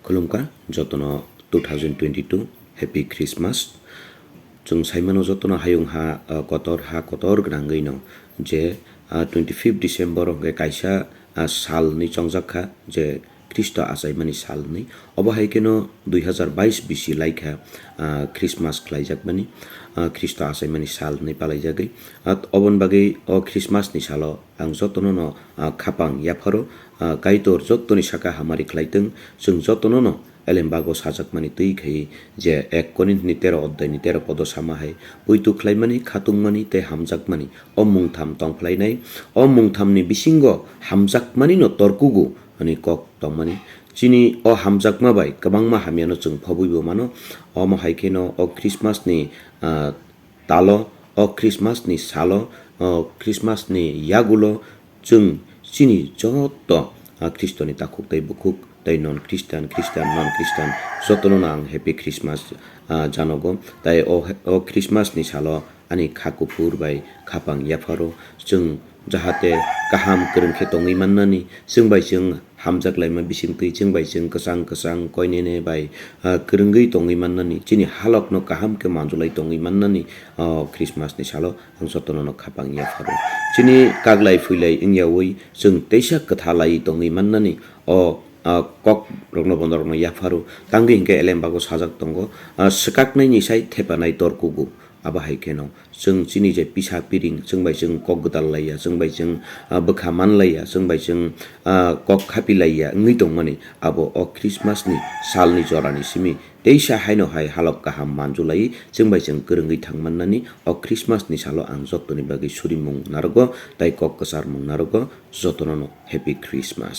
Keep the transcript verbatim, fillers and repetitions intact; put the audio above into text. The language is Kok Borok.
Khulumkha jotono two thousand twenty-two Happy Christmas. Chwng saimano jotono hayung ha, ah, kotor ha kotor gwnangwi no je, ah, twenty-fifth December hwnkhe kaisa, ah, sal hwnwi chongjak kha je Khristo achaimani sal hwnwi. Obo hai kheno dui hazar bais bisi lai kha, ah, Christmas khlaijakmani, ah, Khristo achaimani sal hwnwi palaijagwi. Ah, oboni bagwi o Christmas ni salo ang jotono no, ah, khapang yapharo, ah, Kaitor jotoni saka hamari khlaitwng, chwng jotono no elembago sajakmani twi khai je ek Korinth ni tero odhai ni tero podo sama hai, puitu khlaimani, khatungmani tei hamjakmani o mungtham tongphlainai. O mungtham ni bisingo hamjakmani no torkugo hwnwi kok tongmani. Chini o hamjakma bai kwbangma hamyano chwng phobwibo mano. Omo hai kheno o Christmas ni, ah, talo, o Christmas ni salo, o Christmas ni yagulo chwng chini joto, ah, Khristoni takhuk tei bukhuk tei non Christian, Christian, non Christian jotono no ang Happy Christmas, ah, janogo. Tai o, o Christmas ni salo ani kha kuphur bai khapang yapharo chwng jahate kaham kwrwng khe tongwi mannani, chwng bai chwng hamjak laima bisingtwi chwng bai chwng kwchang kwchang koinene bai, ah, kwrwngwi tongwi mannani, chini halokno kaham khe manjulai tongwi mannani, o Christmas ni salo ang jotono no khapang yapharo. Chini kaglai phuilai wngyaui chwng teisa kwthalai tongwi mannani o, ah, kok rokno bono rokno yapharo. Tangwi hinkhe elembago sajak tongo, ah, swkaknai ni sai thepanai torkugo. Abo hai kheno chwng chini je pisa piring, chwng bai chwng kok gwdal laiya, chwng bai chwng, ah, bwkha man laiya, chwng bai chwng, ah, kok khapi laiya wngwi tongmani, abo o Christmas ni sal ni jora ni simi teisa haino hai halok kaham manjulai, chwng bai chwng kwrwngwi thang mannani o Christmas ni salo ang jotoni bagwi surimung narogo tai kok kwcharmung narogo. Jotono no Happy Christmas.